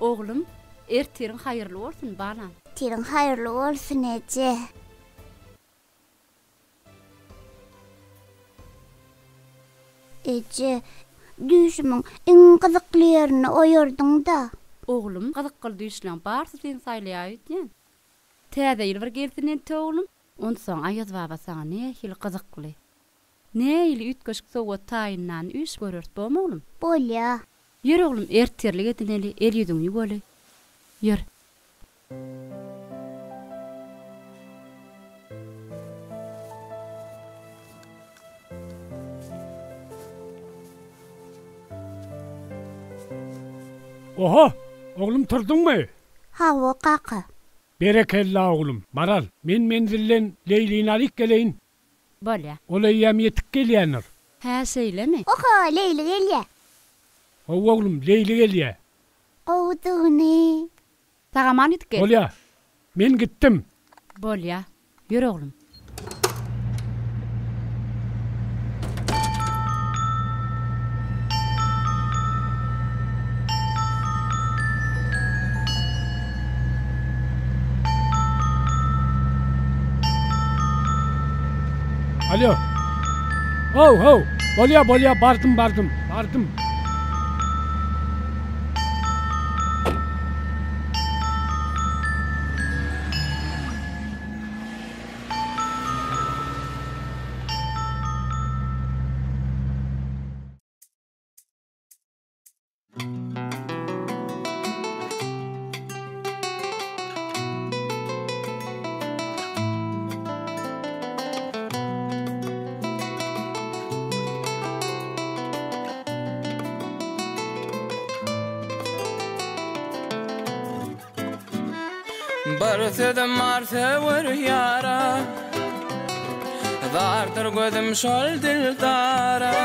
Oglum, ertiriň haýyrly bolsun, balam. Ertiriň haýyrly bolsun, eje. Eje, düýşümiň iň gyzykly ýerini oýardyň-da. Oglum, gyzykly düýşleň barysy seni saýlaýar öýdýän. Täze ýyl bir gelsin ente oglum. Onsoň Aýaz baba saňa nähili gyzykly, nähili üýtgeşik sowgat taýynlanyny üýşüp göreris, bormy oglum? Bolýa. Ýör oglum, ertirlik edineli, el-ýüzüňi ýuwaly. Ýör. Oho, oglum turduňmy? Hawa, kaka. Berekella, oglum. Maral, men menzilden Leýlini alyp geleýin. Bolýa. Ol eýýäm ýetip gelýändir. Hä, şeýlemi? Oho, Leýli gelýä. Hawa, oglum, Leýli gelýä. Gowudygyny. Sag-aman ýetip gel. Bolýa. Men gitdim. Bolýa. Ýör, oglum. Alo. How, how. Bolýa, bolýa, bardym, bardym, bardym. Bir sözüm bar söwer ýara Zardyr gözüm şol dildara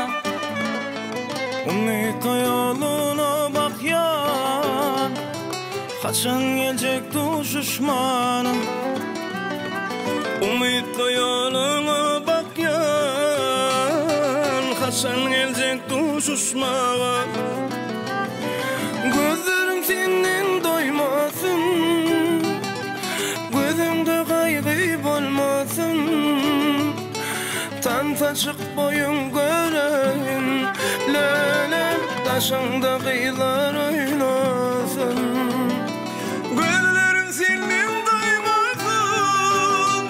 Umytly ýoluna bakýan Haçan geljek duşuşmana Umytly ýoluňa bakýan Haçan geljek duşuşmaga Gözlerim senden doýmasyn Gözüňde gaýgy bolmasyn Tansa çyk boýuň göreýin Lälem daşyňda gyzlar oýnasyn Gözlerim senden doýmasyn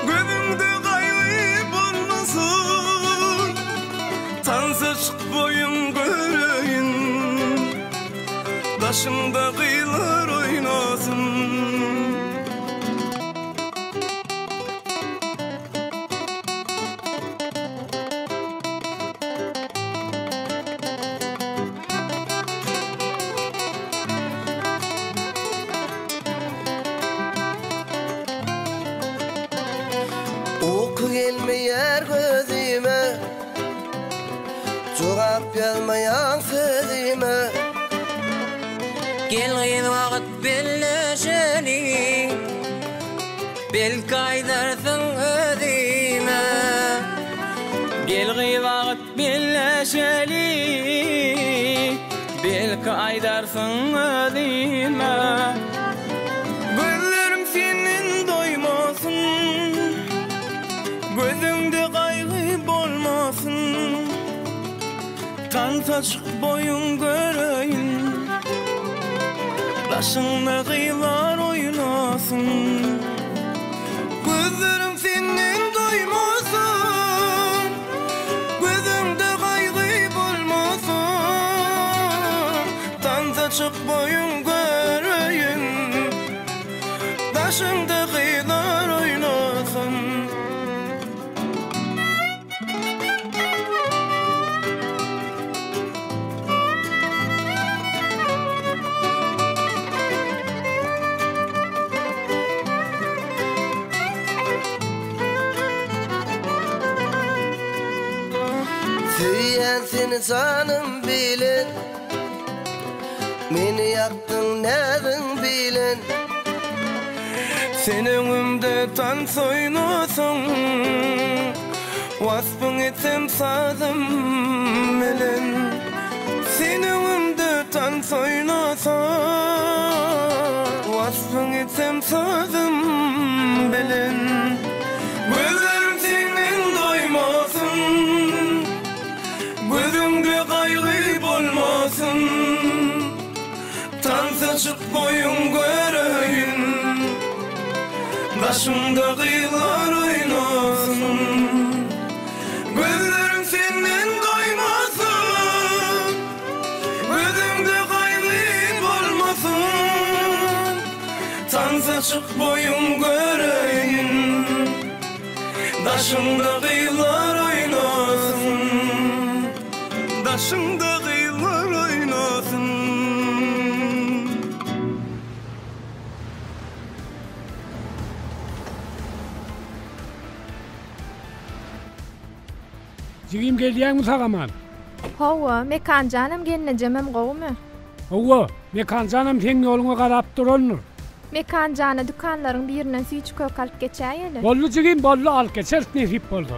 Gözüňde gaýgy bolmasyn Tansa çyk boýuň göreýin Daşyňda gyzlar oýnasyn. Uky gelmeýär gözüme Jogap ýazmaýaň sözüme. Gel gyz wagt belleşeli Belki aýdarsyň özüme. Gel gyz wagt belleşeli Belki aýdarsyň özüme. Gözlerim senden doýmasyn Gözüňde gaýgy bolmasyn Tansa çyk boýuň göreýin Daşyňda gyzlar oýnasyn Gözlerim senden doýmasyn. Daşyňda gyzlar oýnasyn. Söýýän seni janym bilen Meni ýakdyň näziň bilen. Sen öňümde tans oýnasaň Waspyň etsem sazym bilen Sen öňümde tans oýnasaň Waspyň etsem sazym bilen Gözlerim senden doýmasyn Gözüňde gaýgy bolmasyn Tansa çyk boýuň göreýin Daşyňda gyzlar oýnasyn Gözlerim senden doýmasyn Gözüňde gaýgy bolmasyn Tansa çyk boýuň göreýin Daşyňda gyzlar oýnasyn Daşyňda gyzlar oýnasyn. Jigim gelýäňmi sag-aman? Hawa, Mekanjanam gelnejemem gowumy? Hawa, Mekanjanam seň ýoluňa garap durandyr. Mekanjana dükanlaryň birinden süýji-kök alyp geçäýeli. Boldy jigim, boldy, alyp geçeris nesip bolsa.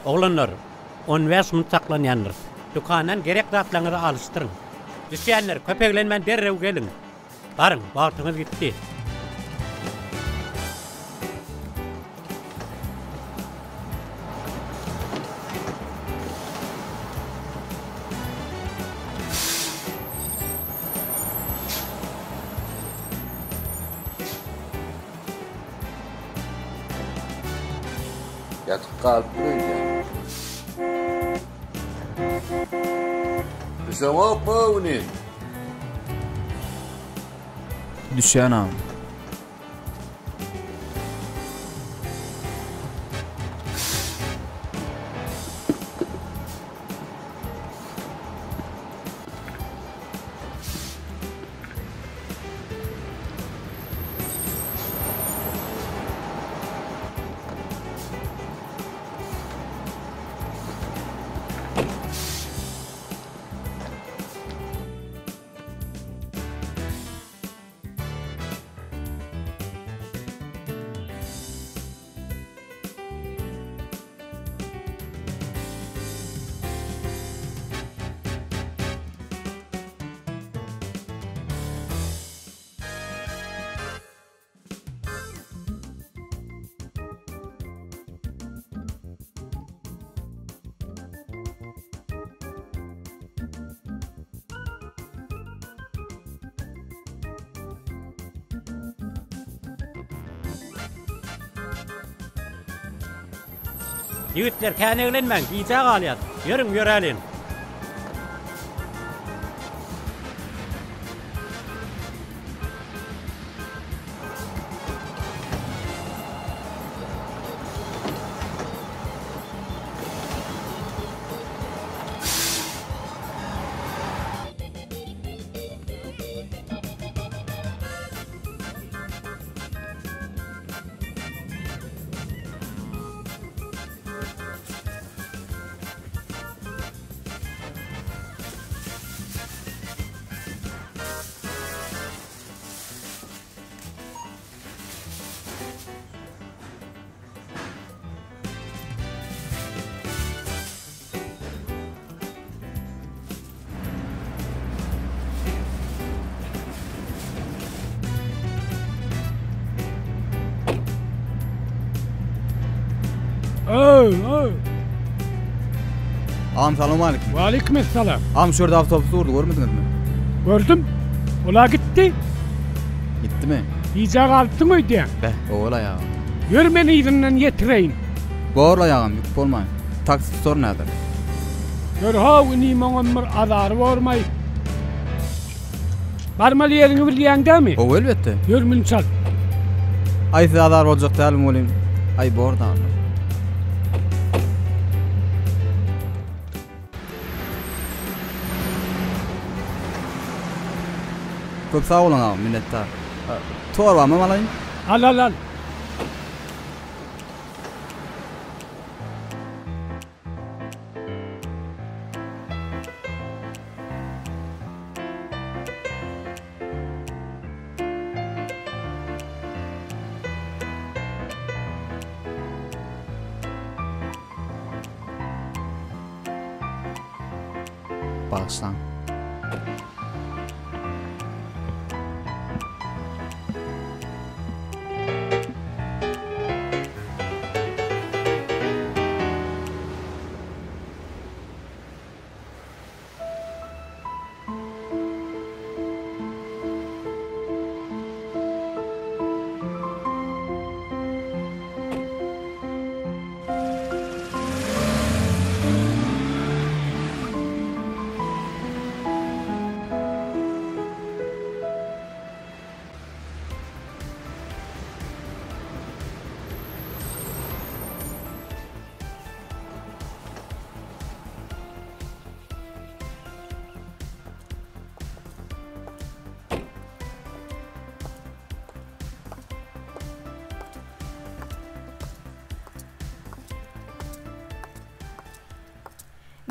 Oglanlar, on bäş minut saklanýandyrys. Dükandan gerek zatlaryňyzy alyşdyryň. Düşýänler, köp eglenmän derrew geliň. Baryň, wagtyňyz gitdi. Ýatyp galypdyr öýdýän. Düşeňokmy öwni? Düşýän agam. Ýigitler, kän eglenmäň, gijä galýas. Ýörüň, ýöräliň. Öw, öw. Agam salowmaleýkim. Waleýkim essalam. Agam şu ýerde awtobus durdy görmediňizmi? Gördüm. Ola gitdi. Gitdimi? Gijä galypsyň öýdýän. Beh, owal agam. Ýör men yzyndan ýetireýin. Borlaý agam, ýük bolmaýyn. Taksi tutaryn häzir. Ýör how inim oňam bir azary bormaý. Barmaly ýeriňi bilýäň dämi? Hawa elbetde. Ýör mün çal. Aý size azar boljak dälmi welin, aý borda onda. Köp sag boluň agam, minnetdar. Torbamam alaýyn. Al al al. Bagyşlaň.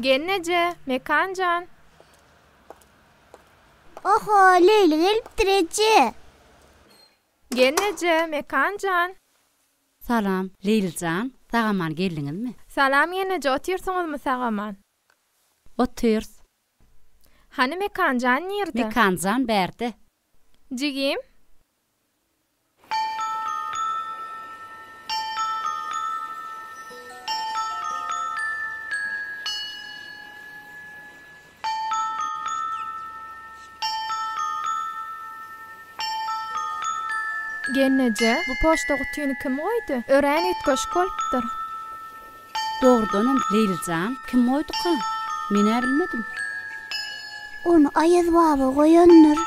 Gelneje, Mekan jan. Oho, Leýli gelipdir eje. Gelneje, Mekan jan. Salam, Leýli jan, sag-aman geldiňizmi? Salam gelneje, otyrsyňyzmy sag-aman? Otyrys. Hany Mekan jan nirde? Mekan jan bärde. Jigim? Gelneje, bu poçta gutyny kim goýdy? Örän üýtgeşik bolupdyr. Dogrudanam, Leýli jan, kim goýduka? Men-ä bilmedim. Ony Aýaz baba goýandyr.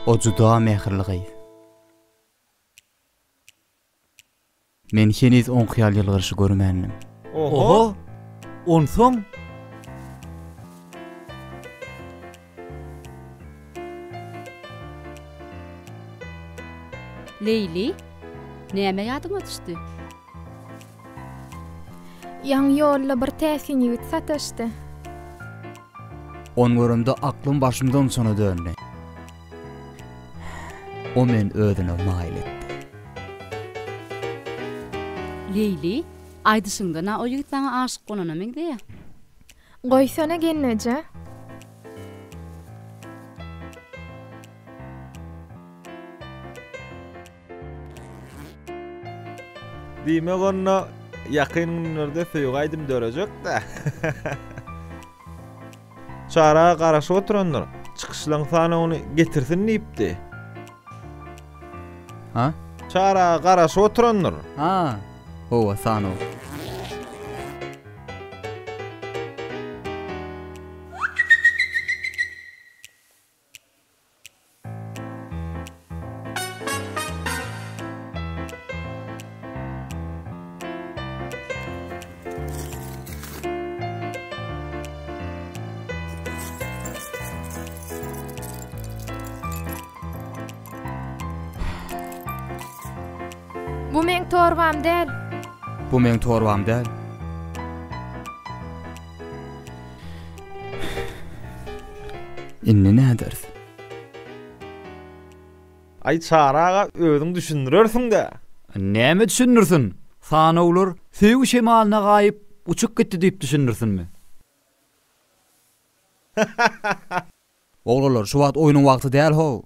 O juda mähirli gyz. Men heniz oňky ýaly ýylgyryşy görmändim. Oho! Onsoň? Leýli, näme ýadyňa düşdi? Ýaňy ýolda bir täsin ýigit sataşdy. Ony göremde aklym başymdan uçana döndi. O meni özüne maýyl etdi. Leýli, aýdyşyňdan-a o ýigit saňa aşyk bolana meňzeýär. Goýsana gelneje. Diýmek onda ýakyn günlerde söýgi aýdym dörejek-dä. Çary aga garaşyp oturandyr. Çykyşlaň sanawyny getirsin diýipdi. Ha? Çary aga garaşyp oturandyr. Ha, hawa, sanaw. Bu meň torbam däl. Bu meň torbam däl. Indi näderis? Aý Çary aga özüň düşündirersiň-dä. Näme düşündirsin? Sanawlar söýgi şemalyna gaýyp uçup gitdi diýip düşündirsinmi? Oglanlar şu wagt oýnuň wagty däl how.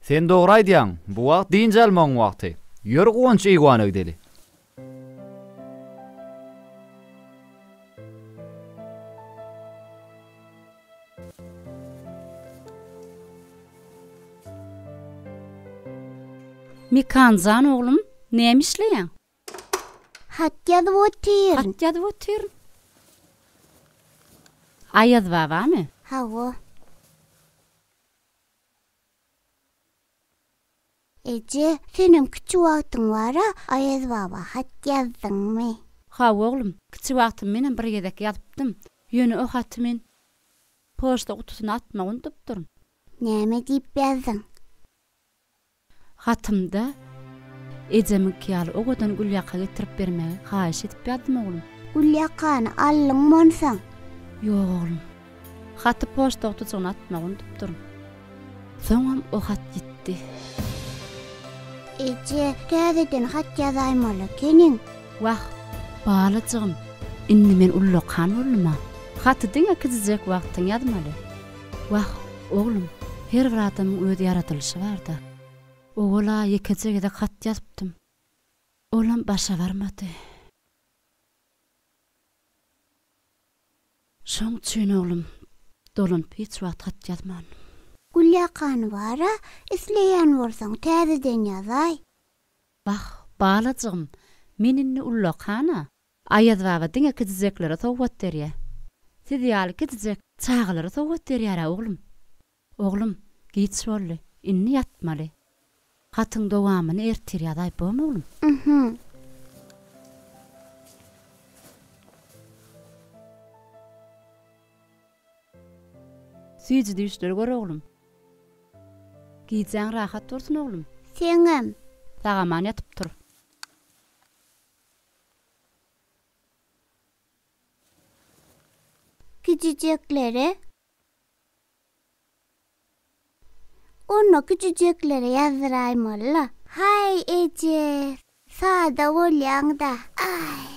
Sen dogry aýdýaň, bu wagt dynç almagyň wagty. Ýör Guwanç eýwana gideli. Mekanjan oglum, näme işleýäň? Hat ýazyp otyryn. Hat ýazyp otyryn. Aýaz babamy? Hawa. Eje, senem kiçi wagtyň bar-a, Aýaz baba hat ýazdyňmy? Hawa oglum, kiçi wagtym menem bir gezek ýazypdym. Ýöne o haty men poçta gutusyna atmagy unudypdyryn. Näme diýip ýazdyň? Hatymda ejemiňki ýaly owadan gülýaka getirip bermegi haýyş edip ýazdym oglum. Gülýakany aldyňmy onsoň? Ýok oglum. Haty poçta gutujygyna atmagy unudypdyryn. Soňam o hat ýitdi. Eje, täzeden hat ýazaýmaly ekeniň. Wah, balajygym, indi men ullakan boldum-a. Haty diňe kiçijek wagtyň ýazmaly. Wah, oglum, her bir adamyň öz ýaradylyşy bar-da. Owal-a ýekeje gezek hat ýazypdym. Olam başa barmady. Şoň üçin, oglum, dolanyp hiç wagt hat ýazman. Gülýakany bar-a, isleýän bolsaň, täzeden ýazaý. Wah, balajygym, men indi ullakan-a. Aýaz baba diňe kijijeklere sowgat berýä. Siz ýaly kiçijek çagalara sowgat berýär-ä, oglum. Oglum, giç boldy. Indi ýatmaly. Hatyň dowamyny ertir ýazaý, bormy, oglum? Mhm. Süýji düýşler gör, oglum. Gijäň rahat bolsun, oglum. Seňem. Sag-aman ýatyp tur. Kiçijeklere Onda kiçijeklere ýazdyraýmaly-la. Haý, eje, sada bolýaň-da. Aý.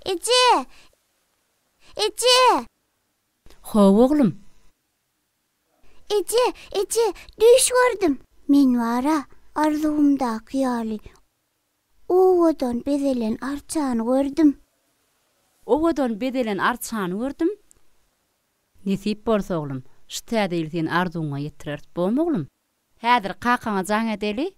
Eje! Eje! Hawa, oglum. Eje, eje, düýş gördüm. Men bar-a, arzuwymdaky ýaly, owadan bezelen arçany gördüm. Owadan bezelen arçany gördüm. Nesip bolsa, oglum, şu täze ýyl seni arzuwyňa ýetireris, bormy, oglum? Häzir kakaňa jaň edeli.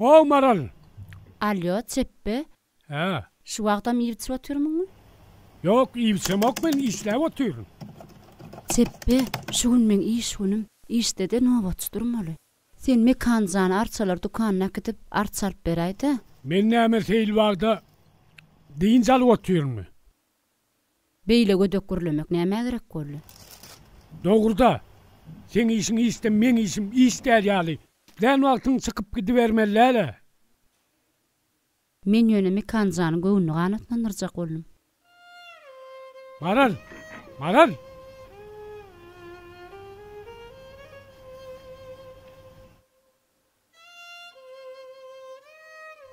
Ow, Maral! Alýo, Çepbe. Hä. Şu wagtam iýip-içip otyrmyňmy? Ýok, iýip-içemok men, işläp otyryn. Çepbe, şu gün meň iş günüm. Işde-de nobatçy durmaly. Sen Mekanjany arçalar dükanyna äkidip, arça alyp beräý-dä. Men näme seýilbagda dynç alyp otyrynmy? Beýle gödek gürlemek nämä gerek boldy? Dogry-da. Seň işiň işde, meň işim iş däl ýaly. Islän wagtyň çykyp gidibermeli däl-ä. Men ýöne Mekanjanyň göwnüni ganatlandyrjak boldum. Maral! Maral!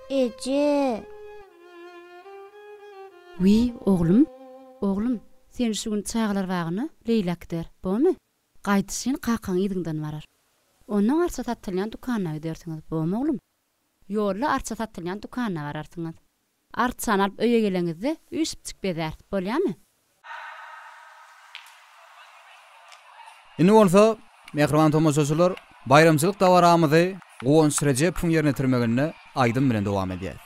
Eje! Wiý, oglum, oglum, seni şu gün çagalar bagyna Leýli äkider, bormy? Gaýdyşyn kakaň yzyňdan barar. Onnoň arça satylýan dükanyna gidersiňiz, bormy, oglum? Ýolda arça satylýan dükanyna bararsyňyz. Arçany alyp öýe geleňizde üýşüpjik bezäris, bolýamy? Indi bolsa, mähriban tomaşaçylar, baýramçylyk dabaramyzy Guwanç Rejepowyň ýerine ýetirmeginde aýdym bilen dowam edýäs.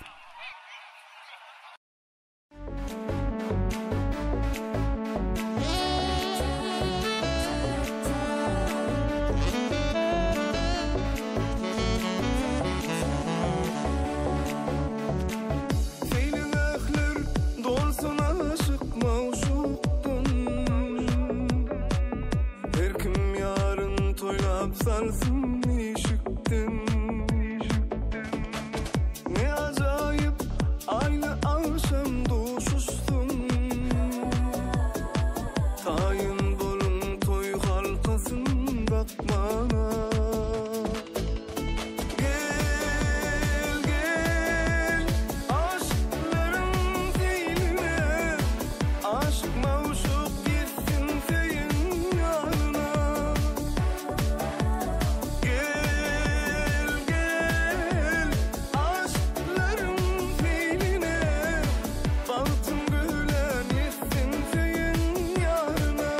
Seýilgähler dolsun aşyk magşukdan Her kim ýaryn toýlap salsyn işikden Ne ajaýyp aýly agşam duşuşsyn Taýyn boluň toý halkasyn dakmana. Gel, gel, aşyklaryň seýline, Aşyk magşuk ýetsin söýen ýaryna. Gel, gel, aşyklaryň seýline, Bagtym gülen ýetsin söýen ýaryna.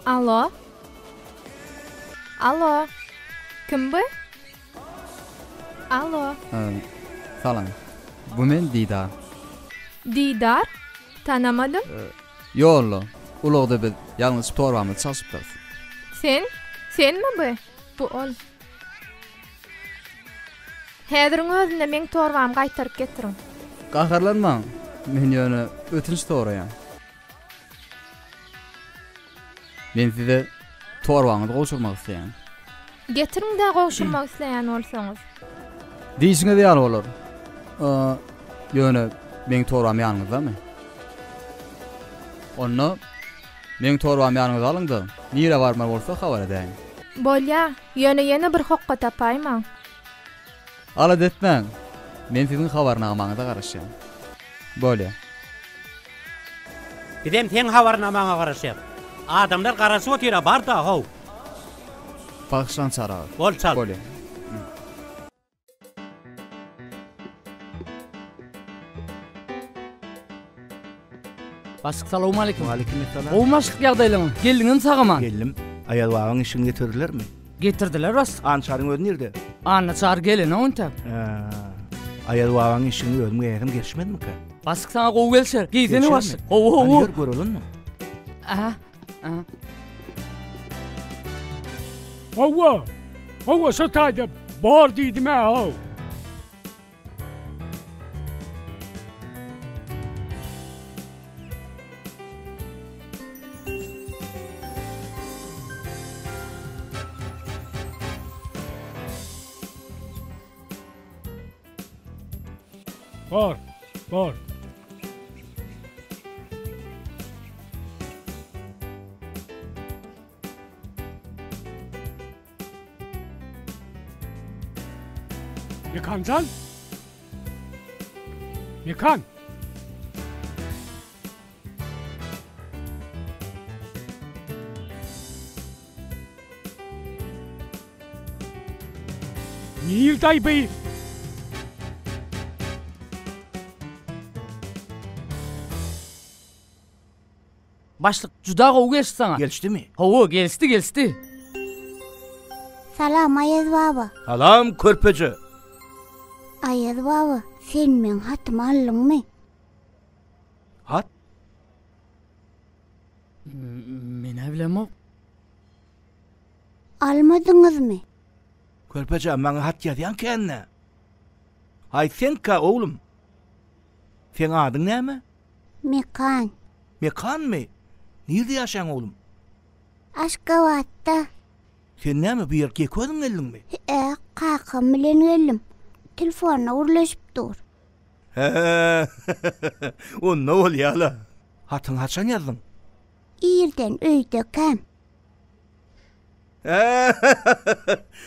Alo. Alo. Kim bu? Alo. Salam. Bu men Didar. Didar? Tanamadym. Ýolda, ulagda biz ýalňyş torbamyzy çalşypdyrys. Sen? Senmi bu? Bu ol. Häziriň özünde meň torbamy gaýtaryp getiriň. Gaharlanmaň, men ýöne ötünç soraýan. Men size torbaňyzy gowşurmak isleýän. Getiriň-dä gowşurmak isleýän bolsaňyz. Diýşiňiz ýaly bolar. Ýöne meň torbam ýanyňyzdamy? Onda meň torbamy ýanyňyza alyň-da, nirä barmaly bolsa habar edäýiň. Bolýa, ýöne ýene bir hokga tapaýmaň. Alada etmäň, men siziň habarnamaňyza garaşýan. Bolýa. Bizem seň habarnamaňa garaşýas. Adamlar garaşyp otyra bar-da how. Bagyşlaň Çary aga. Bol çal. Bolýa. Başlyk salowmaleýkim. Waleýkim essalam. Gowy başlyk ýagdaýlaryň? Geldiňizmi sag-aman? Geldim. Aýaz babaň işigini getirdilermi? Getirdiler başlyk. Ançaryň özi nirde? Annaçary gelenok entek. Hä. Aýaz babaň işigini özüm geýsem gelişmezmikä? Başlyk saňa gowy gelişer. Geýsene Gelişermi? başlyk. Gowy Hany gowy. ýör göreli onda. Aha. Aha. Hawa, hawa şo taýda bor diýdim-ä how. Bor, bor. Mekanjan? Mekan? Nirdaý by? Başlyk juda gowy gelişdi saňa. Gelişdimi? Hawa, gelişdi, gelişdi. Salam Aýaz baba. Salam körpeje. Aýaz baba, Sen meň hatymy aldyňmy? Hat? Men-ä bilemok. Almadyňyzmy? Körpeje, maňa hat ýazýaň kän-dä. Aý, seňkä, oglum? Seň adyň näme? Mekan. Mekanmy? Nirde ýaşaýaň, oglum? Aşgabatda. Sen näme, bu ýerki ýeke özüň geldiňmi? Hä, kakam bilen geldim. Telefonda gürleşip dur. Hä, onda bolýa-la. Hatyňy haçan ýazdyň? Irden öýdekäm. Hä,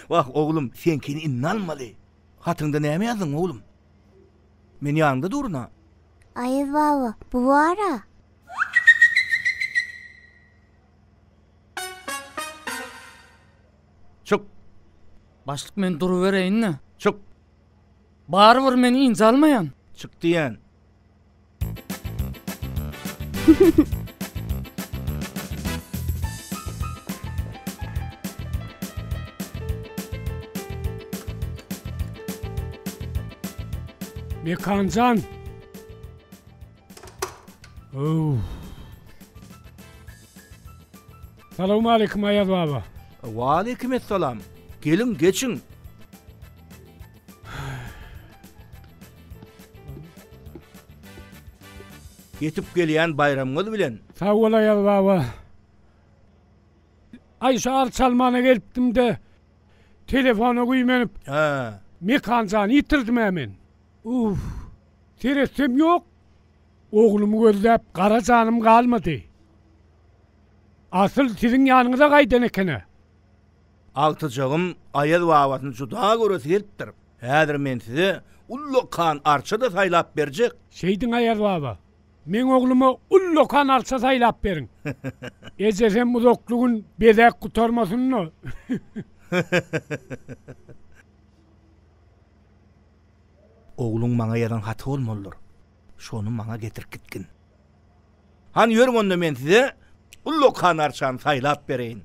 wah, oglum, seňkini indi almaly. Hatyňda näme ýazdyň, oglum? Men ýanyňda durun-a. Aýaz baba, bu bar-a. Çyk! Başlyk men durubereýin-dä. Çyk! Barybir men ynjalmaýan. Çyk diýýän. Mekanjan! Öw. Salowmaleýkim Aýaz baba. Waleýkim essalam. Geliň, geçiň. Ýetip gelýän baýramyňyz bilen. Sag bol Aýaz baba. Aý şu arça almana gelipdim-de, telefona güýmenip, Hä. Mekanjany ýitirdim-ä men. Uff, seretsem ýok. Oglumy gözläp gara janym galmady. Asyl siziň ýanyňyza gaýdan eken-ä. Agtyjagym Aýaz babasyny juda göresi gelipdir. Häzir men size ullakan arça-da saýlap berjek. Şeýdiň Aýaz baba. Meň ogluma ullakan arça saýlap beriň. Ejesem uzakly gün bezäk gutarmasyn-da. Ogluň maňa ýazan haty bolmalydyr. Şony maňa getirip gitgin. Hany ýörüň onda men size ullakan arçany saýlap bereýin.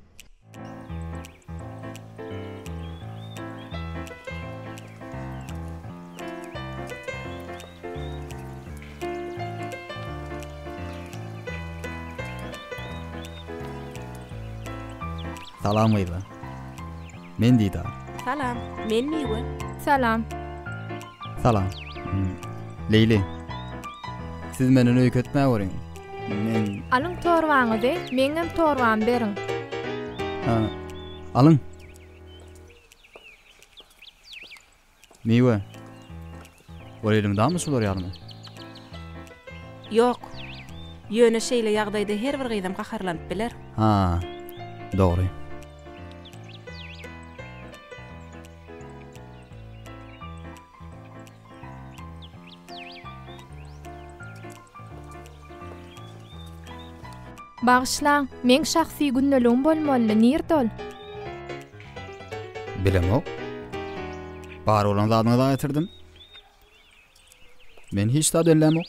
Salam gyzlar. Men Didar. Salam, men Miwe. Salam. Salam. Leýli. Siz menden öýke etmäweriň. Men. Alyň torbaňyzy, meňem torbamy beriň. Ha, alyň. Miwe. Ol elmydama şular ýalymy? Ýok. Ýöne şeýle ýagdaýda her bir gyzam gaharlanyp biler. Ha, dogry. Bagyşlaň, meň şahsy gündeligim bolmalydy, nirde ol? Bilemok. Bar bolan zadyňyz-a getirdim. Men hiç zat ellämok.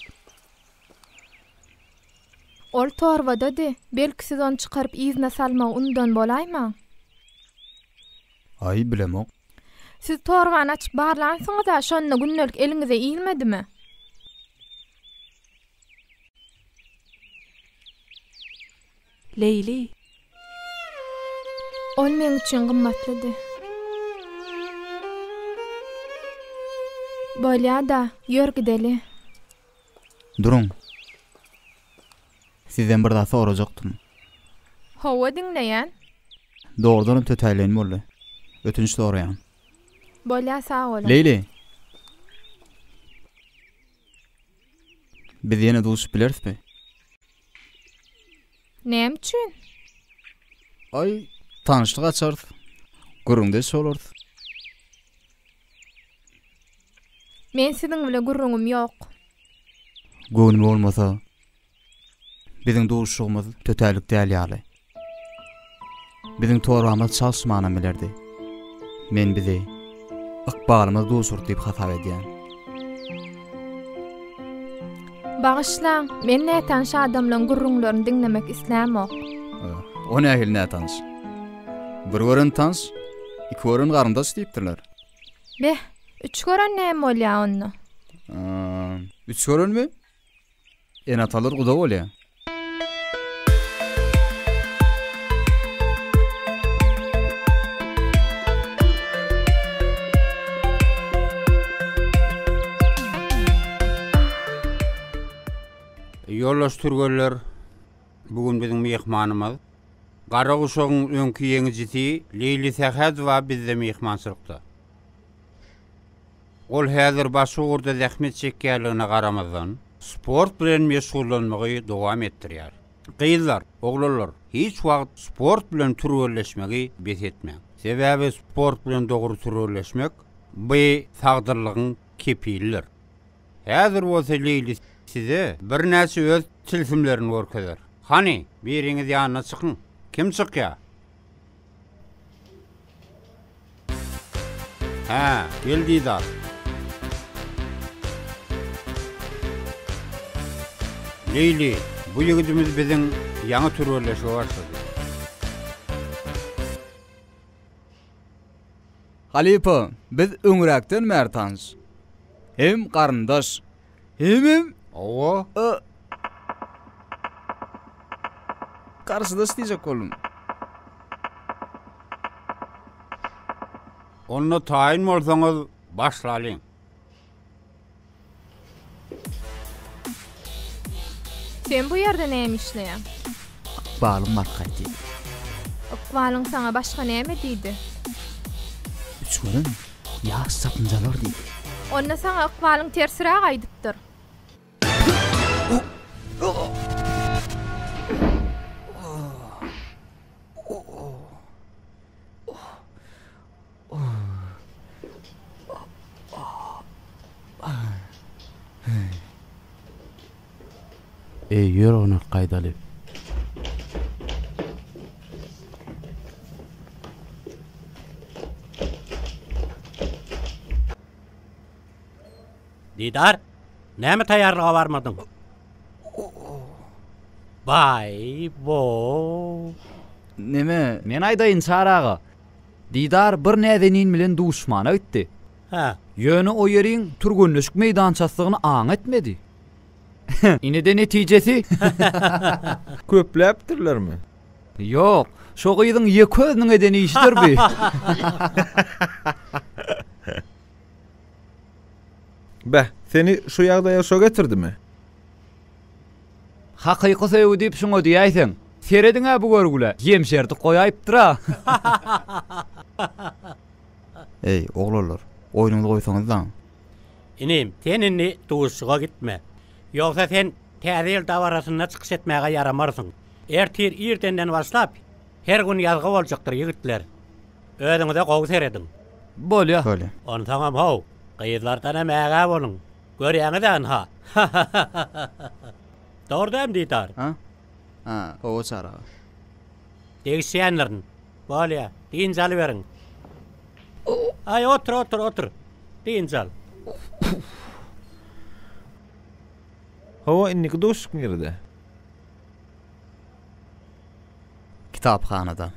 Ol torbadady, belki siz ony çykaryp yzyna salmagy unudan bolaýmaň? Aý, bilemok. Siz torbany açyp barlansyňyz-a, şonda gündelik eliňize ilmedimi? Leýli. Ol meň üçin gymmatlydy. Bolýa-da, ýör gideli. Duruň. Sizden bir zat sorajakdym. Hawa, diňleýän. Dogrudanam tötäýleýin boldy. Ötünç soraýan. Bolýa, sag boluň. Leýli! Biz ýene duşup bilerismi? Näme üçin? Aý, tanyşlyk açarys. Gürrüňdeş bolarys. Men siziň bile gürrüňim ýok. Göwnüme bolmasa, biziň duşuşygymyz tötänlik däl ýaly. Biziň torbamyz çalyşmanam bilerdi. Men bizi ykbalymyz duşurdy diýip hasap edýän. Bagyşlaň, men nätanyş adamlaň gürrüňlerini diňlemek islämok. O nähili nätanyş? Bir gören tanyş, iki gören garyndaş diýipdirler. Beh, üç gören näme bolýa onda? Üç görenmi? Ene-atalar guda bolýar. Ýoldaş türgenler, bu gün biziň myhmanymyz Garaguşagyň öňki ýeňijisi Leýli Sähedowa bizde myhmançylykda. Ol häzir başga ugurda zähmet çekýänligine garamazdan, sport bilen meşgullanmagy dowam etdirýär. Gyzlar, oglanlar, hiç wagt sport bilen türgenleşmegi bes etmäň. Sebäbi sport bilen dogry türgenleşmek, bu sagdynlygyň kepilidir. Häzir bolsa Leýli size birnäçe öz tilsimlerini görkezer. Hany, biriňiz ýanyna çykyň. Kim çykýar? Hä, gel Didar. Leýli, bu ýigidimiz biziň ýaňy türgenleşige başlady. Halypa, biz öňräkden bäri tanyş. Hem garyndaş, hemem. Hawa. Garşydaş diýjek boldum. Onda taýyn bolsaňyz başlalyň. Sen bu ýerde näme işleýäň? Ykbalym baryp gaýt diýdi. Ykbalyň saňa başga näme diýdi? Üç gören ýaş çatynjalar diýdi. Onda saňa ykbalyň tersiräk aýdypdyr. Eý, ýör oňa gaýdaly. Didar, näme taýýarlyga barmadyň? Baý, bo. Neme? Men aýdaýyn, Çary aga. Didar bir näzenin bilen duşmana gitdi. Hä. Ýöne o ýeriň türgenleşik meýdançasydygyny aň etmedi. Ine-de netijesi. Köpläpdirlermi? Ýok, şo gyzyň ýeke özüniň eden işidir bi. Beh, seni şu ýagdaýa şo getirdimi? Hakyky söýgi diýip şuňa diýäýseň. Serediň-ä bu görgülä, ýemşerdip goýaýypdyr-a. Eý, oglanlar, oýnuňyzy goýsaňyzlaň. Inim, sen indi duşuşyga gitme. Ýogsa sen Täze ýyl dabarasynda çykyş etmäge ýaramarsyň. Ertir irdenden başlap, her gün ýazgy boljakdyr, ýigitler. Özüňize gowy serediň. Bolýa. Bolýa. Onsoňam how, gyzlardanam ägä boluň. Görýäňiz-ä ynha. Dogry dälmi, Didar? A? A, hawa Çary aga. Degişýändirin. Bolýa, dynç alyberiň. Aý, otur, otur, otur. Dynç al. Hawa, indiki duşuşyk nirede? Kitaphanada.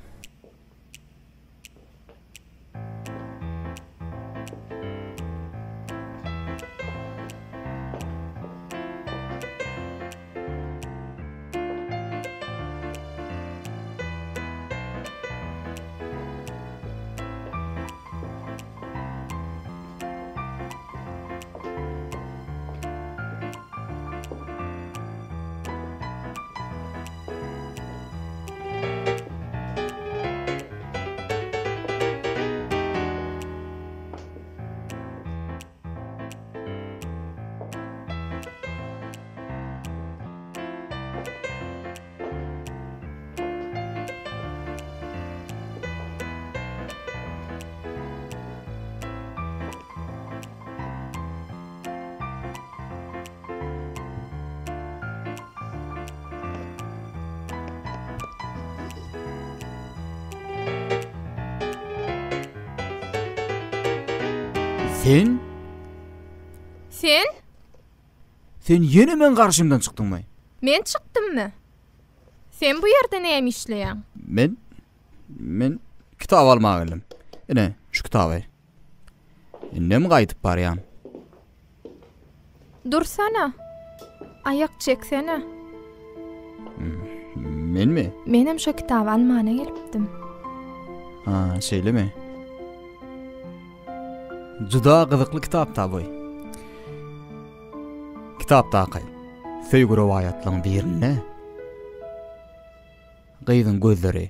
Sen? Sen? Sen ýene meň garşymdan çykdyňmy? Men çykdymmy? Sen bu ýerde näme işleýäň? Men? Men kitap almaga geldim. Ine, şu kitaby. Indem gaýdyp barýan. Dursana! Aýak çeksene! Menmi? Menem şo kitaby almana gelipdim. Ha, şeýlemi? Juda gyzykly kitap-da bu. Kitapdaky söýgi rowaýatlaryň birinde gyzyň gözleri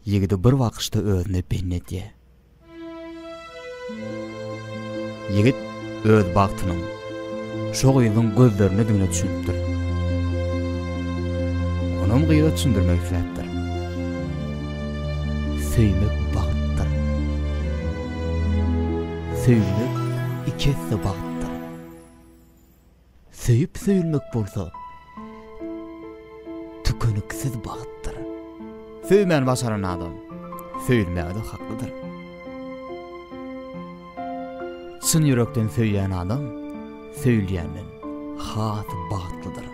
ýigidi bir bakyşda özüne bendi edýär. Ýigit öz bagtynyň şo gyzyň gözlerindedigine düşünipdir. Onam gyza düşündirmek isläpdir. Söýmek bagtdyr. Söýülmek iki esse bagtdyr. Söýüp söýülmek bolsa tükeniksiz bagtdyr. Söýmäni başaran adam söýülmäge-de haklydyr. Çyn ýürekden söýýän adam söýülýänden has bagtlydyr.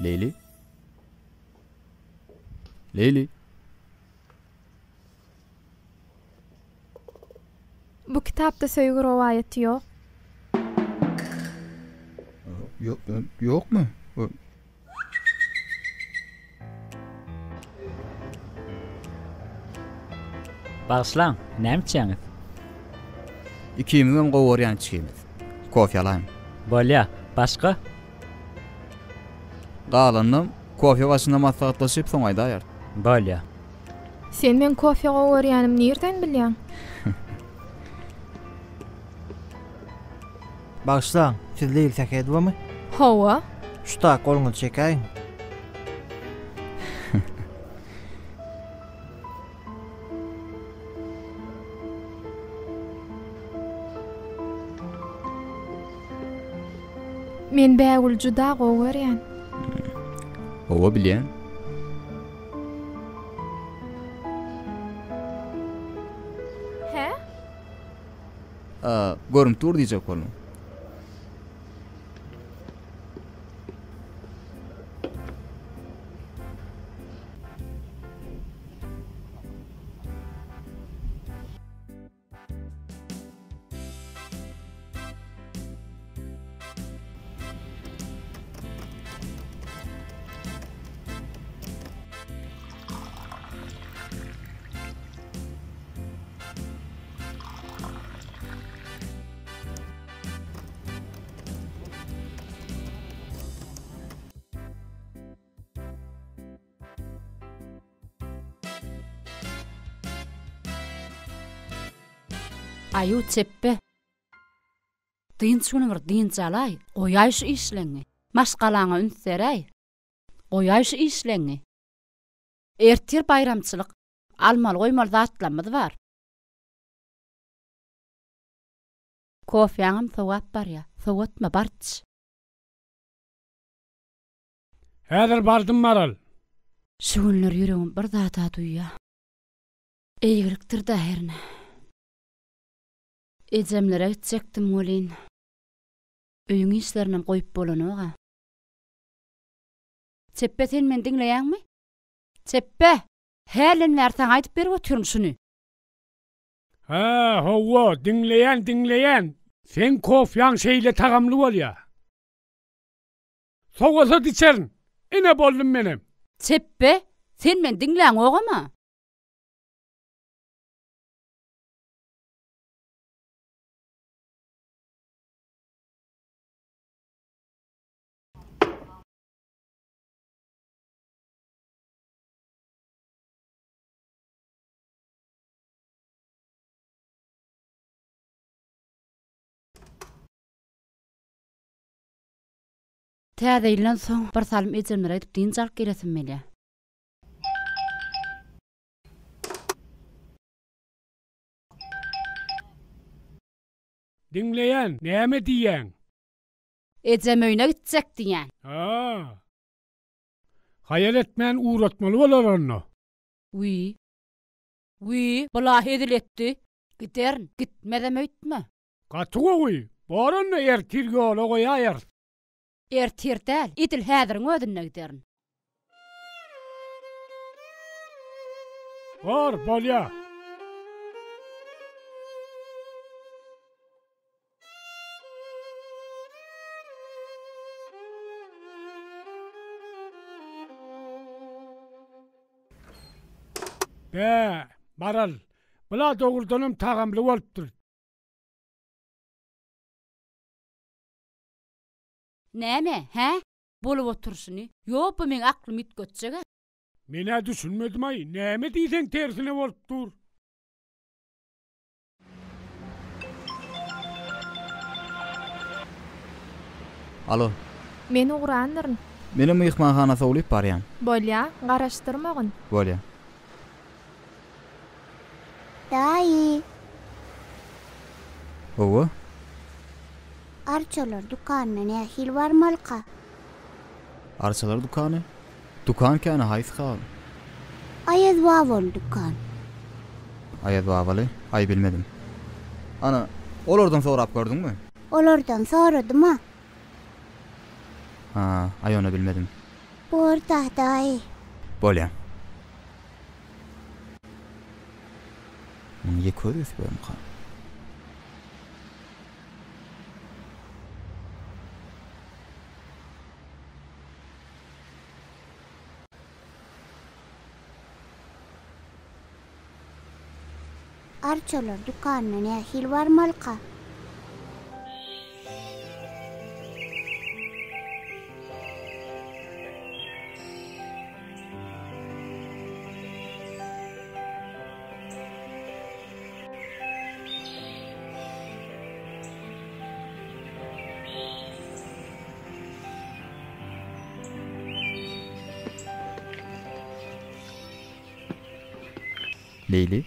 Leýli? Leýli? Bu kitapda söýgi rowaýaty ýok. Ýokmy? Bagyşlaň, näme içýäňiz? Ikimiziňem gowy görýän içgimiz. Kofe alaýyň. Bolýa. Başga? Galanynam kofe başynda maslahatlaşyp soň aýdaýarys. Bolýa. Sen meň kofe gowy görýänimi nirden bilýäň? Bagyşlaň, siz Leýli Sähedowamy? Hawa. Şu tak goluňyzy çekäýiň. Men Bägüli juda gowy görýän. Hawa, bilýän. Hä? Görünip dur diýjek boldum. Aýu çepbe. Dynç güni bir dynç alaý, goýaý şu işleňňi. Maşgalaňa üns beräý. Goýaý şu işleňňi. Ertir baýramçylyk, almaly-goýmaly zatlamyz bar. Kofýaňam sowap barýa, sowatma, bar iç. Häzir bardym Maral. Şu günler ýüregim bir zada duýýa. Eýgilikdir-dä hernä. Ejemlere gitjekdim welin, öýüň işlerinem goýup bolanok-a. Çepbe sen meni diňleýäňmi? Çepbe! Hälden bäri saňa aýdyp berip otyryn şuny. Hä, hawa, diňleýän, diňleýän. Seň kofýaň şeýle tagamly bolýa. Sowasa içerin. Ine boldum menem. Çepbe, sen meni diňläňogam-a. Täze ýyldan soň bir salym ejemlere gidip dynç alyp gelesim gelýär. Diňleýän, näme diýýäň? Ejem öýüne gitjek diýýän. Ha. Haýal etmän ugratmaly bolar onda. Wiý. Wiý, bula hezil etdi. Giderin, gitmezem öýtme. Gaty gowy, bor onda ertir ýola goýaýarys. Ertir däl, edil häziriň özünde giderin. Bor, bolýa. Bä, Maral, bula dogrudanam tagamly bolupdyr. Näme, hä? Bolup oturyşyny. Ýok, bu meň aklymy üýtgetjeg-ä. Men-ä düşünmedim-aý, näme diýseň tersine bolup dur. Alo. Men ugrandyryn. Menem myhmanhana sowulyp barýan. Bolýa, garaşdyrmagyn. Bolýa. Daýy. Hawa. Arçalar dükanyna nähili barmalyka? Arçalar dükany? Dükan käni haýsy kal? Aýaz babaly dükan. Aýaz babaly? Aý bilmedim. Ana, olardan sorap gördüňmi? Olardan soradym-a. Ha, aý ony bilmedim. Bor-da, daýy. Bolýa. Muny ýeke özi ösüp ýörmüka? Arçalar dükanyna nähili barmalyka? Leýli.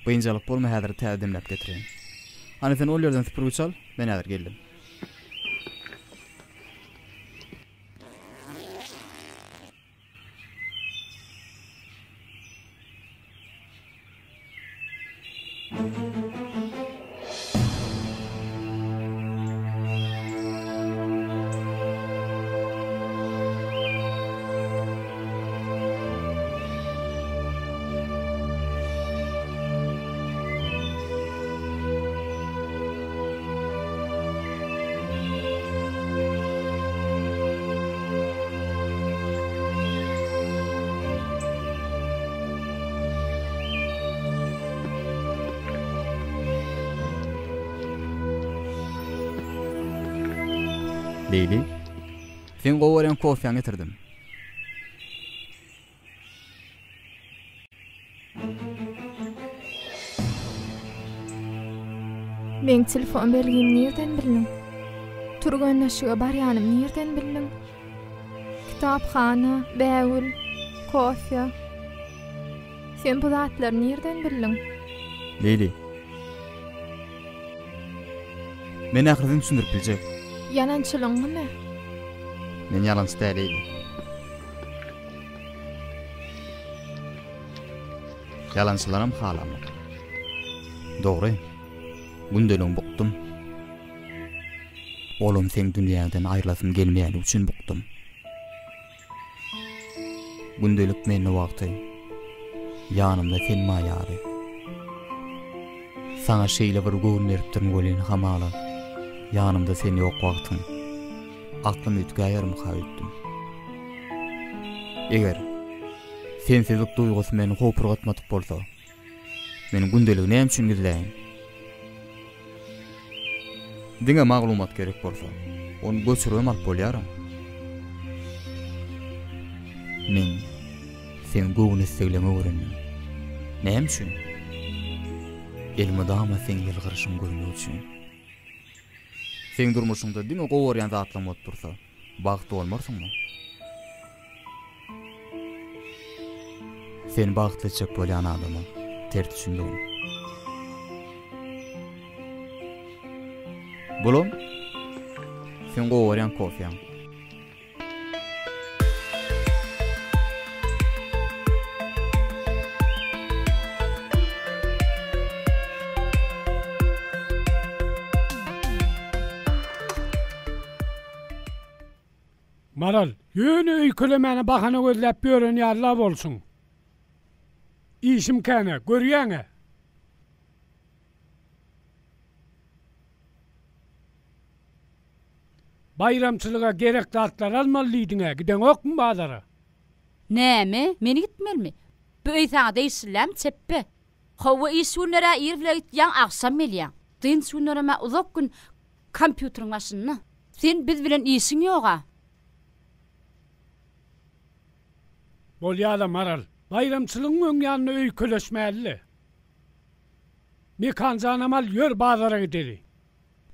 Biynjalyk bolma häzir täze demläp getireýin. Hany sen ol ýerden süpürgiç al, men häzir geldim. Leýli, seň gowy görýän kofýaňy getirdim. Meň telefon belgimi nirden bildiň? Türgenleşige barýanymy nirden bildiň? Kitaphana, bägül, kofe. Sen bu zatlary nirden bildiň? Leýli. Men ählisini düşündirip biljek. Ýalançylygyňmy? Men ýalançy däl, Leýli. Ýalançylaram halamok. Dogry. Gündeligiňi bukdum. Olam seň dünýäňden aýrylasym gelmeýäni üçin bukdum. Gündelik mende wagty. Ýanymda sen maýaly. Saňa şeýle bir göwün beripdirin welin hamala ýanymda sen ýok wagtyň aklym üýtgäýermika öýtdüm. Eger sensizlik duýgusy meni howpurgatmadyk bolsa, men gündeligi näme üçin gizläýin? Diňe maglumat gerek bolsa, ony göçüribem alyp bolýar-a. Men seň göwün islegleňi öwrendim. Näme üçin? Elmydama seň ýylgyryşyňy görmek üçin. Seň durmuşyňda diňe gowy görýän zatlaň bolup dursa, bagtly bolmarsyňmy? Seni bagtly etjek bolýan adama ters düşündigiň. Bulam seň gowy görýän kofýaň. Maral, ýöne öýkelemäne bahana gözläp ýören ýaly-la bolşuň. Işim kän-ä, görýäň-ä. Baýramçylyga gerek zatlary almaly diýdiň-ä, gideňokmy bazara? Näme, men gitmelimi? Bu öý saňa degişlilämi, çepbe? Hawa, iş günler-ä ir bile gitýäň, agşam gelýäň. Dynç günlerem-ä uzak gün kompýuteriň başynda. Sen biz bilen işiň ýog-a. Bolýa-la, Maral. Baýramçylygyň öň ýanynda öýkeleşmäli-le. Mekanjanam al, ýör bazara gideli.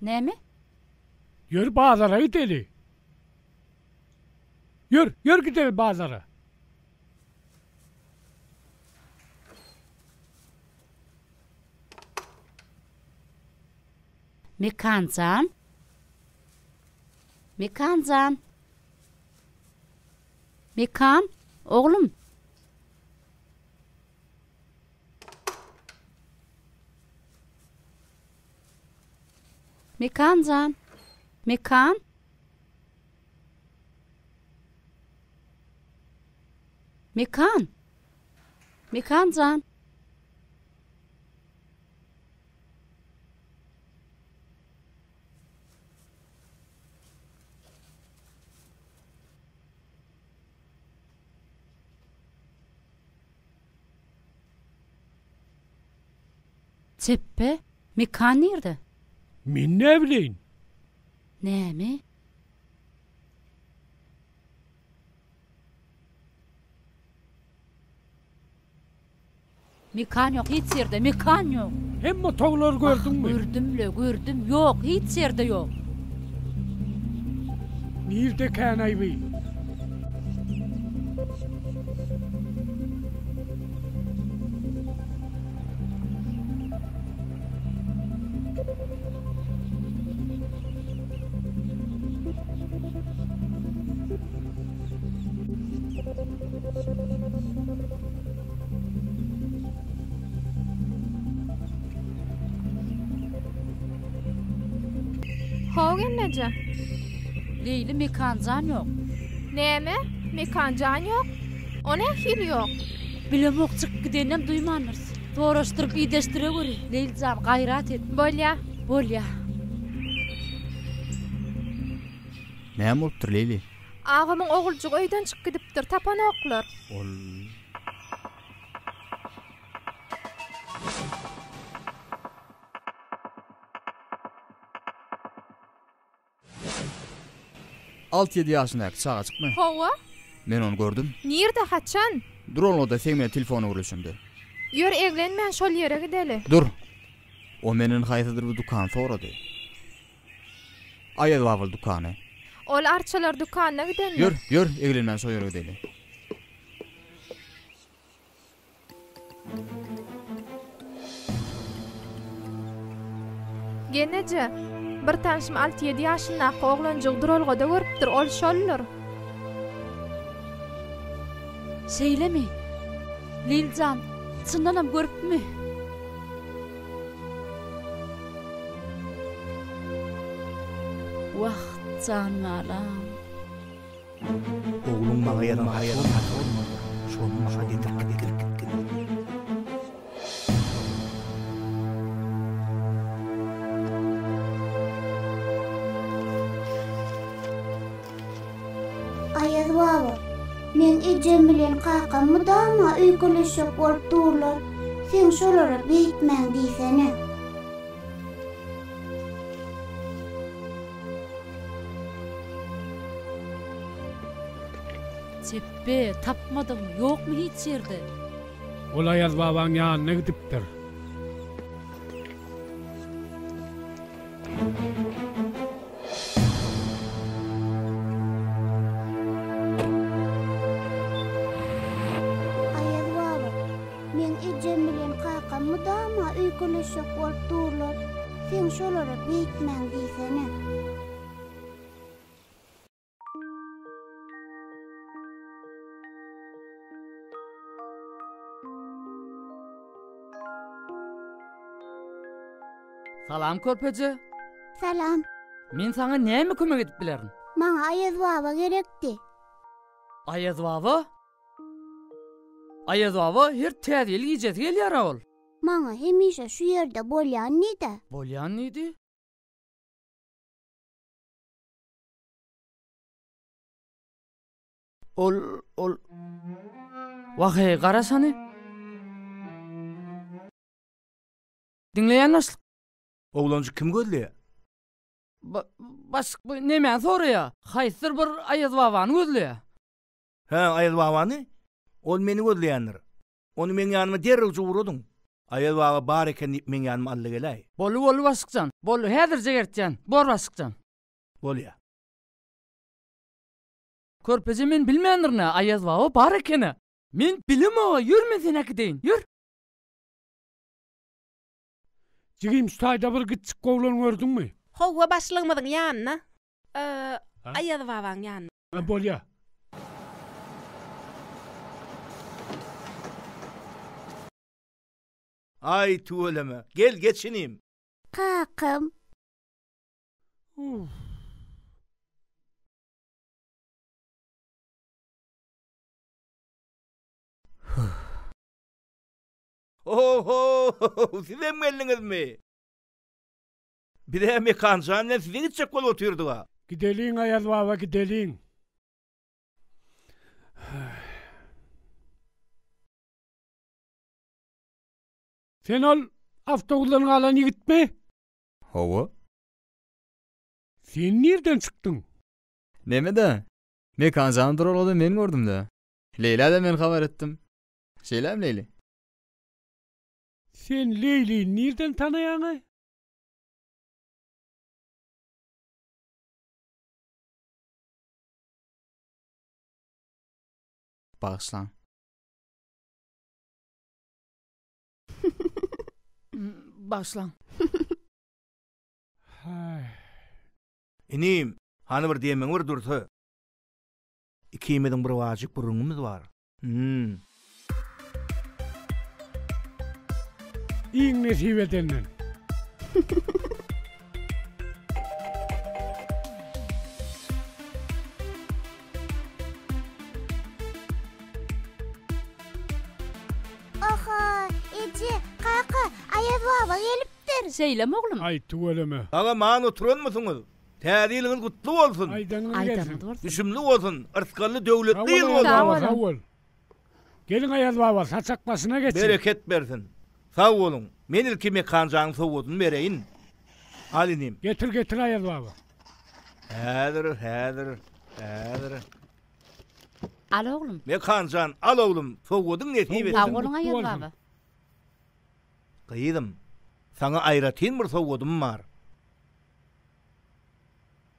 Näme? Ýör bazara gideli. Ýör, ýör gideli bazara. Mekanjan. Mekanjan. Mekan, oglum. Mekan jan. Mekan. Mekan. Mekan jan. Çepbe, Mekan nirde? Men näbileýin? Näme? Mekan ýok, hiç ýerde mekan ýok. Hemme otaglary gördüňmi? Ah, gördüm-le, gördüm. Ýok, hiç ýerde ýok. Nirdekänaý bi? How gelneje. Leýli Mekanjan ýok. Näme? Mekanjan ýok? O nähili ýok? Bilemok, çykyp gideninem duýmandyrys. Soraşdyryp ideşdireweri. Leýli jan, gaýrat et. Bolýa. Bolýa. Näme bolupdyr, Leýli? Agamyň oguljygy öýden çykyp gidipdir, tapanoklar. Ol. Alty-ýedi ýaşyndaky çagajykmy? Hawa. Men ony gördüm. Nirde, haçan? Duralgada seň bilen telefonda gürleşemde. Ýör, eglenmän şol ýere gideli. Dur. O menden haýsydyr bir dükany sorady. Aýaz babaly dükany. Ol arçalar dükanyna gidendir. Ýör, ýör, eglenmän şo ýere gideli. Gelneje, bir tanşym alty-ýedi ýaşyndaky oglanjygy duralgada görüpdir, ol şoldur. Şeýlemi? Liljan, çyndanam görüpmi? Wah, jan balam. Ogluň maňa ýazan haty bolmalydyr. Şony maňa getirip gitgin. Aýaz baba, meň ejem bilen kakam mydama öýkeleşjek bolup durlar, sen şolara beýtmäň diýsene. Çepbe, tapmadyňmy, ýokmy hiç ýerde? Ol Aýaz babaň ýanyna gidipdir. Aýaz baba, meň ejem bilen kakam mydama öýkeleşjek bolup durlar, sen şolara beýtmäň diýsene. Salam körpeje. Salam. Men saňa näme kömek edip bilerin? Maňa Aýaz baba gerekdi. Aýaz baba? Aýaz baba her täze ýyl gijesi gelýär-ä ol. Maňa hemişe şu ýerde bolýan diýdi. Bolýan diýdi? Ol, ol. Wah-eý, garaş hany. Diňleýän başlyk. Oglanjyk kimi gözleýär? Ba, başlyk bu nemäni soraýar? Haýsydyr bir Aýaz babany gözleýär. Hä, Aýaz babany? Ol meni gözleýändir. Ony meň ýanyma derrewje ugradyň. Aýaz baba bar eken diýip meň ýanyma al-da geläý. Boldy, boldy başlyk jan. Boldy, häzirje ertýän. Bor başlyk jan. Bolýa. Körpeje men bilmändirin-ä, Aýaz baba bar eken-ä. Men bilemog-a, ýör men seni äkideýin, ýör. Jigim şu taýda bir giçjik oglan gördüňmi? Howwa başlygymyzyň ýanyna. Aýaz babaň ýanyna. A bolýa. Aý tüweleme. Gel geç inim. Kakam. Oho, sizem geldiňizmi? Biz-ä Mekanjan bilen size gitjek bolup otyrdyk-a. Gideliň, Aýaz baba, gideliň. Sen ol awtobusdan galan ýigitmi? Hawa. Sen nirden çykdyň? Neme-dä? Mekanjany duralgada men gördüm-dä. Leýlä-de men habar etdim. Şeýlemi, Leýli? Sen Leýlini nirden tanaýaň-aý? Bagyşlaň. Bagyşlaň. Inim, hany bir demiň bir dursa. Ikimiziň bir wajyp gürrüňimiz bar. Hüm. Iň nesip edenden. Oho, eje, kaka, Aýaz baba gelipdir. Şeýlemi oglum? Aý, tüweleme. Sag-aman oturanmysyňyz? Täze ýylyňyz gutly bolsun! Aýdanyňyz gelsin. Aýdanyňyz bolsun. Düşümli bolsun, yrsgally döwletli ýyl Sag bol bolsun! Aýaz baba, sag bol. Geliň Aýaz baba, saçak başyna geçiň. Bereket bersin. Sag boluň. Men ilki Mekanjanyň sowgadyny bereýin. Al inim. Getir, getir Aýaz baba. Häzir, häzir, häzir. Al oglum. Mekanjan, al oglum, sowgadyň nesip etsin. Sag boluň Aýaz baba. Gyzym, saňa aýratyn bir sowgadym bar.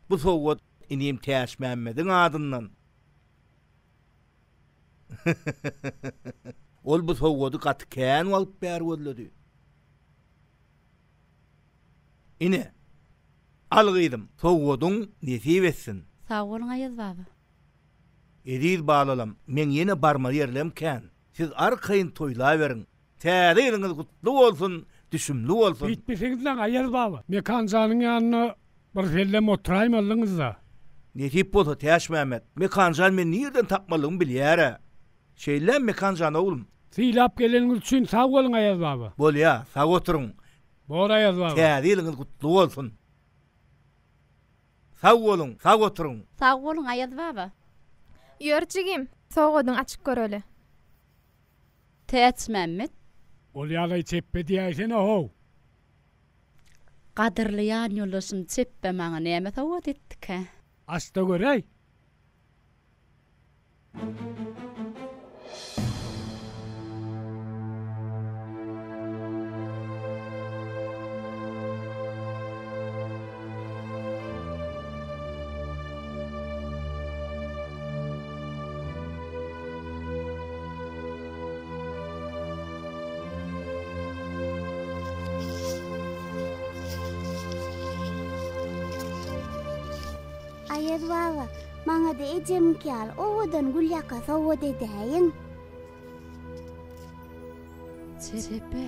Bu sowgat inim Täçmämmediň adyndan. Ol bu sowgady gaty kän wagt bäri gözledi. Ine, al gyzym, sowgadyň nesip etsin. Sag boluň Aýaz baba. Eziz balalam, meň ýene barmaly ýerlem kän. Siz arkaýyn toýlaberiň. Täze ýylyňyz gutly bolsun, düşümli bolsun. Beýtmeseňizläň Aýaz baba. Mekan janyň ýanynda bir sellem oturaýmalydyňyzda. Nesip bolsa Täçmämmet, Mekan jan meni nirden tapmalygymy bilýär-ä. Şeýllämi Mekan jan oglum? Sylap geleniňiz üçin sag boluň Aýaz baba. Bolýa, sag oturyň. Bor Aýaz baba. Täze ýylyňyz gutly bolsun. Sag boluň, sag oturyň. Sag boluň Aýaz baba. Ýör jigim, sowgadyňy açyp göreli. Täçmämmet. Ol ýalaý çepbe diýäýsene how. Gadyrly ýanýoldaşym çepbe maňa näme sowgat etdikä? Açda göräý. Aýaz baba, maňa-da ejemiňki ýaly owadan gülýaka sowgat edäýiň. Çepe.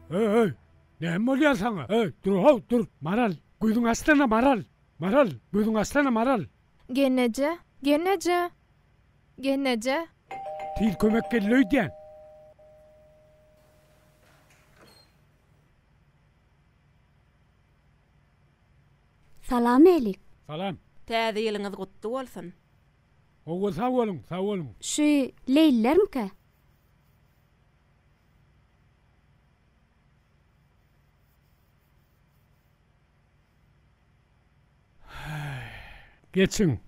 Öý, näme bolýar saňa? Öý, dur how, dur. Maral, gözüňi açsana, Maral. Maral, gözüňi açsana, Maral. Gelneje, gelneje! Gelneje! Tiz kömek geldi öýdýän. Salam Elik. Salam. Täze ýylyňyz gutly bolsun. Hawa sag boluň, sag boluň. Şu Leýlilermikä? Geçiň.